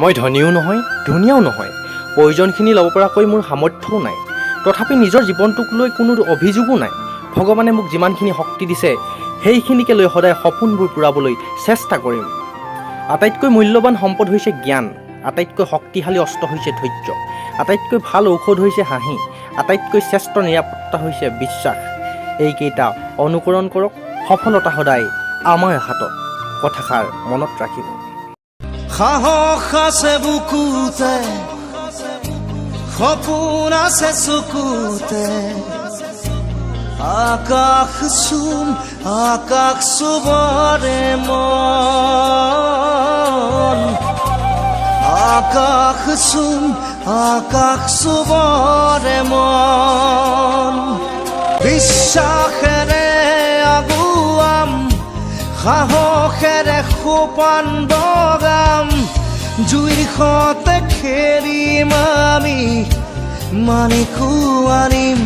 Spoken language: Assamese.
মই ধনীও নহয়, ধুনীয়াও নহয়, প্ৰয়োজনখিনি ল'ব পৰাকৈ মোৰ সামৰ্থ্যও নাই। তথাপি নিজৰ জীৱনটোক লৈ কোনো অভিযোগো নাই। ভগৱানে মোক যিমানখিনি শক্তি দিছে, সেইখিনিকে লৈ সদায় সপোনবোৰ পূৰাবলৈ চেষ্টা কৰিম। আটাইতকৈ মূল্যৱান সম্পদ হৈছে জ্ঞান। আটাইতকৈ শক্তিশালী অস্ত্ৰ হৈছে ধৈৰ্য। আটাইতকৈ ভাল ঔষধ হৈছে হাঁহি। আটাইতকৈ শ্ৰেষ্ঠ নিৰাপত্তা হৈছে বিশ্বাস। এইকেইটা অনুকৰণ কৰক, সফলতা সদায় আমাৰ হাতত। কথাষাৰ মনত ৰাখিব। সাহস আছে বুকুতে, সপোন আছে চকুতে, আকাশ চুম, আকাশ চুবৰে মন। আকাশ চুম, আকাশ চুবৰে মন। বিশ্বাসেৰে আগুৱাম, সাহসেৰে সোপান বগাম, জুইৰ সতে খেলিম আমি, মানিকো আনিম।